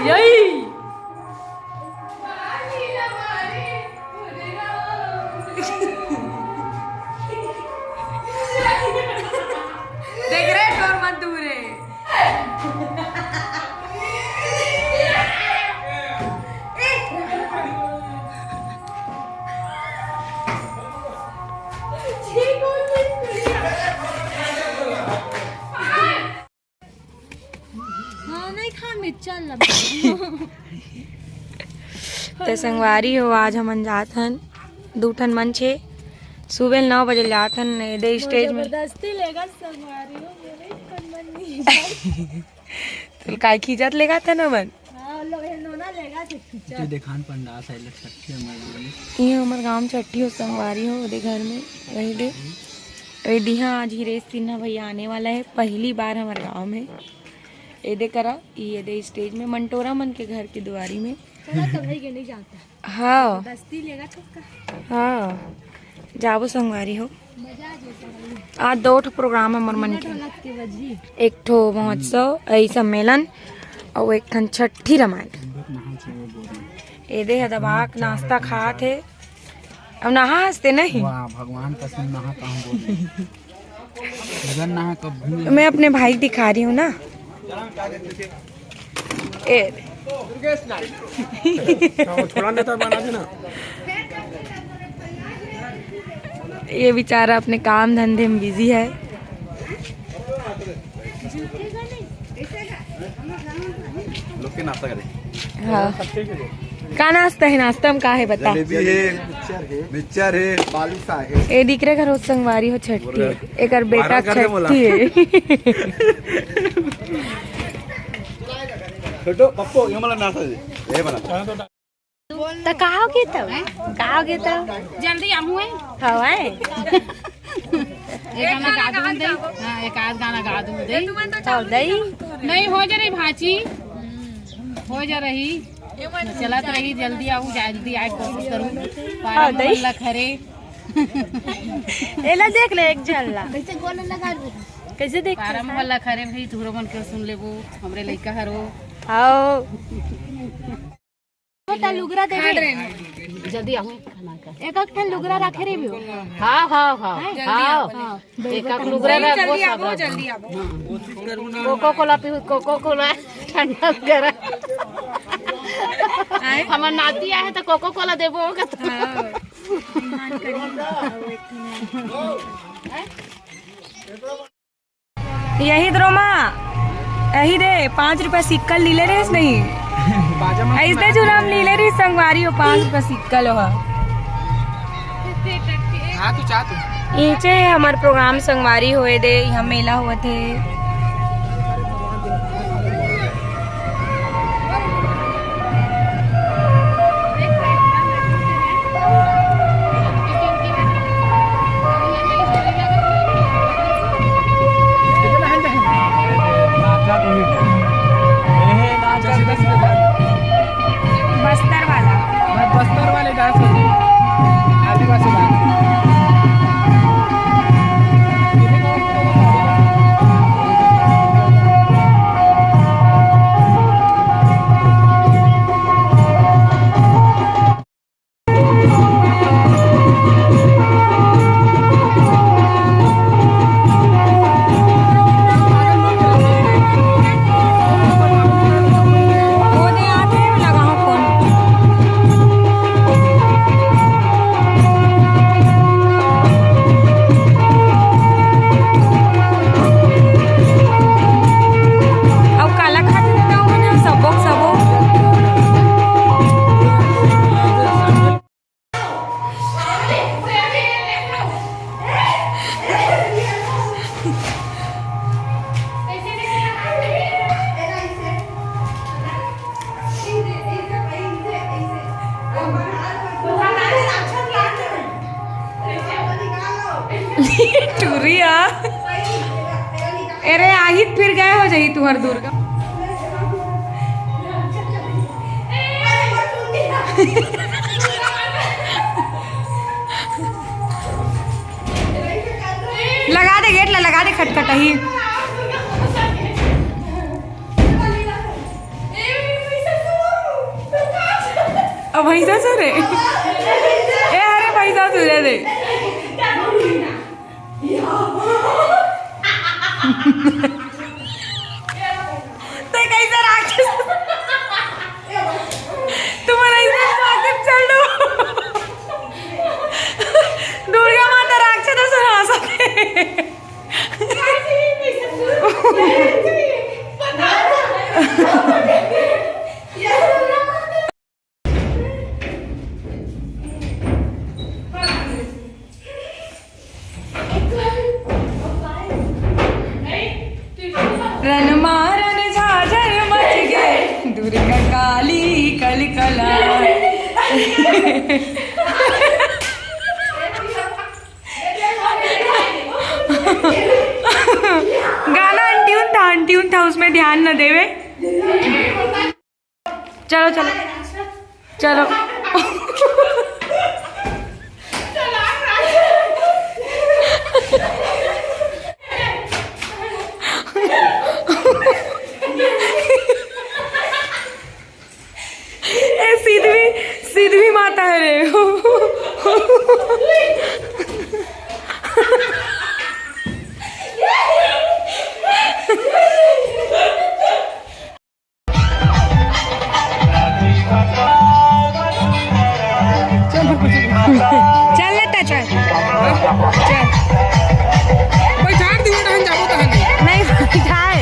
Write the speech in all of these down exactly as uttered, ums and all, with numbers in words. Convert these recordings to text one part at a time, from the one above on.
यही। देख रे, तोर मन दूर है। हाँ, नहीं खा, मिर्चा लगा। तो संगवारी हो, आज हमन जात हन दू ठन मन छे, सुबह नौ बजे जात हन, एदे stage में। जबरदस्ती लेगा संगवारी हो, मेरे मन नहीं। तो काय खींचत लेगा था ना मन? हाँ, लोग ये नोना लेगा थे खींचत। जो देखान पंडाल साइड लग सकती है हमारे लिए। ये हमर गांव छठी हो संगवारी हो, ओदे घर में रही दे। ए दिहा आज हिरेश सिन्हा भैया आने वाला है, पहली बार हमारे गांव में। एदे करा, ये दे stage में मंटोरा मन के घर के दुआरी में। चला तो भाई के नहीं जाता। हाँ। दस्ती लेगा छक्का। हाँ। जाबो संगवारी हो। मजा आ जाए तो भाई। आज दो ठो program है मोर मन के। ढोलक के बजी। एक ठो महोत्सव, ए, सम्मेलन, और एक ठन छठी रामायण। एदे ह दबाक नाश्ता खात हे। अब नहा हंसते नहीं। वाह, भगवान कसम नहा कहाँ बोल रहे हैं। अगर नहा कब भी मैं अपने भाई दिखा रही हूँ ना। ए। हाँ, वो छोड़ा नहीं था, बना देना। ये बेचारा अपने काम धंधे में busy है। लोग के नाश्ता करे। हाँ। का नाश्ता है? नाश्ता में का है बता? जलेबी है, मिक्सचर है, बालूसा है। ए दिख रहे घर संगवारी हो छठी। एकर बेटा viral कर दे बोला। छठी है। छोटो पप्पो, ये वाला नाश्ता दे। ये बना। त का हो गे तब? का हो गे तब? जल्दी आमू है। हवाए। एक गाना गा दूं दे। हाँ, एक आध गाना गा दूं दे। हो दई। नहीं, हो जा रही भाची, हो जा रही, चलत रही। जल्दी आऊ, जल्दी आए कोशिश करूँ। हाँ, दई। लखरे। एला देख ले एक झन ला। कैसे गोल लगा दे? कैसे देख? पारा मोहल्ला खरे भाई, तुहरो मन के सुन लेबो, हमरे लइका हरो। आओ। त लुगरा देबे। जल्दी आऊ। एक एक ठन लुगरा रखे रहिबे। हाँ, हाँ, हाँ। हैं? हाँ। हाँ। एक एक लुगरा रखबो, जल्दी आबो, सब रखबो। जल्दी आबो। कोको कोला पी, कोको कोला ठंडा गरम। आए? हमर नाती आए त कोको कोला देबो ओकर। हाँ। यही त रोमा, यही दे, पाँच रुपया सिक्का लीले रहिस नहीं। ऐसे जुलम लीले रहिस संगवारी हो, पाँच रुपया सिक्का लोहा। हाँ, तू चाह तू। इचे हमर program संगवारी होए दे, यहाँ मेला होत हे। बस्तर वाला। बस्तर वाले डांस होते हैं, आदिवासी डांस। अउ काला खाथे दादा ओमन ह? सबो के सबो। टुरी आ। अरे आही त फिर गए हो जाही तुहर दुर्गा। लगा दे गेट ला, लगा दे खटखटाही। महिषासुर हे। ए, अरे महिषासुर हे रे। ते कइसे राक्षस? तुम्हारा इधर स्वागत चल दो। दुर्गा माता राक्षस से हंसते। रणमारन झाझर मच गे, दुर्गा काली कलकला। गाना अनट्यून था, अनट्यून था, उसमें ध्यान न देवे। चलो, चलो, चलो। ए, सिद्धि, सिद्धि माता हे रे। चल लेता, चल। चल। बैठार दिबे तहन जाबो तहन। नहीं, बैठाए।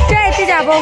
चल, एती जाबो।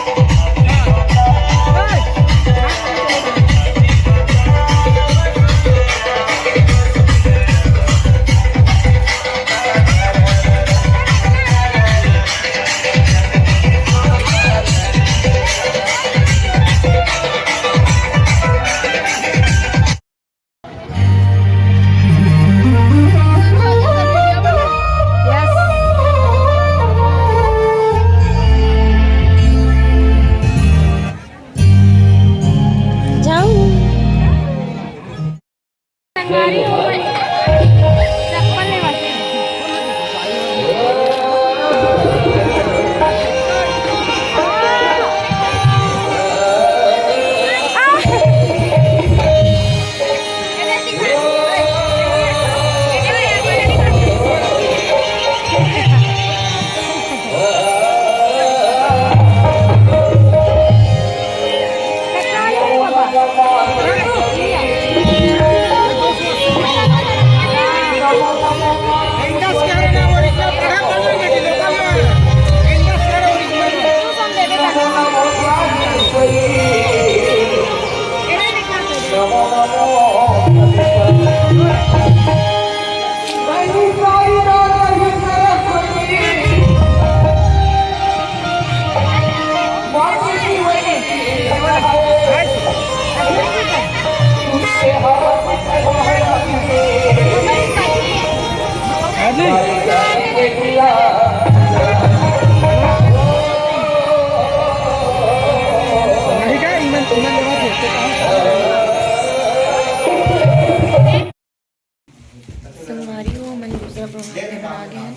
संगवारी हो, हमन दूसरा प्रोग्राम देखे बर आ गे हन।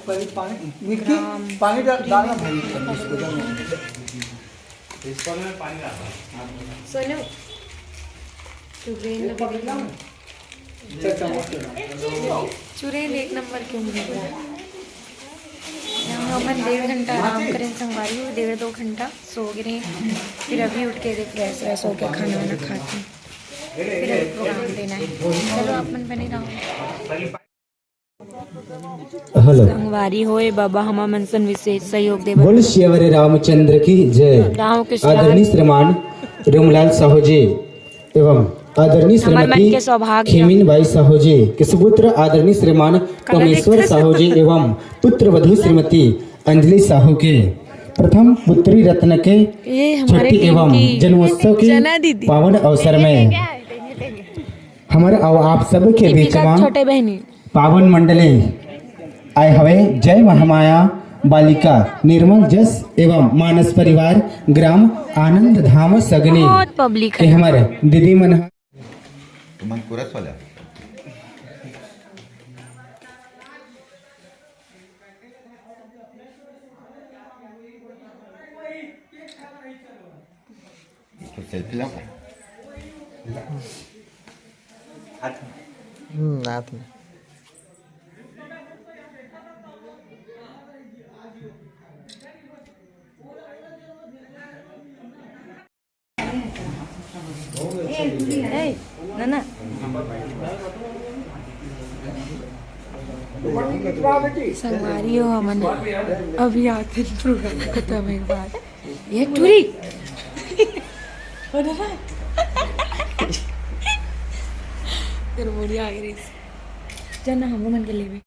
पहले पानी, निक्की, राम पानी डाल, डालना भाई, इसको डालना। सोनू, चुरेन लगे देखना। चल, चल, मत करना। चुरेन एक नंबर के उम्र है। यहाँ हमन डेढ़ घंटा आराम करेन संगवारी हो, डेढ़ दो घंटा सो गे रहेन। फिर अभी उठ के देख फ्रेश व्रेश होके खाना वाना खात हन। फिर अभी प्रोग्राम देना है। चलो आप मन बने रहो। हेलो। संगवारी होए बाबा, हमर मन सन विशेष सहयोग देवत। बोल सियावर रामचंद्र की जय। गाँव के आदरणीय श्रीमान रोमलाल साहू जी एवं आदरणीय हमर मन श्रीमती के सौभाग्य। खेमिन बाई साहू जी के सुपुत्र आदरणीय श्रीमान कमेश्वर साहू जी एवं पुत्र वधु श्रीमती अंजलि साहू के प्रथम पुत्री रत्न के ये हमारे छठी team एवं की जन्मोत्सव के चना दीदी। पावन अवसर में हमर अउ आप सब के बीच दीपिका में छोटे बहनी। पावन मंडली आए हवे जय महामाया बालिका निर्मल जस एवं मानस परिवार ग्राम आनंद धाम सगनी बहुत पब्लिक के है। हमर दीदी मन ह तुमन कोरस वाला। सेल्फी ला। हम्म, आत में। ए, ना, ना। संगवारी हो, हमन अभी आते प्रोग्राम खत्म होय के बाद। ये टूरी। तेरे बोलिया आ गई। चल ना, हमरो मन के लेवे।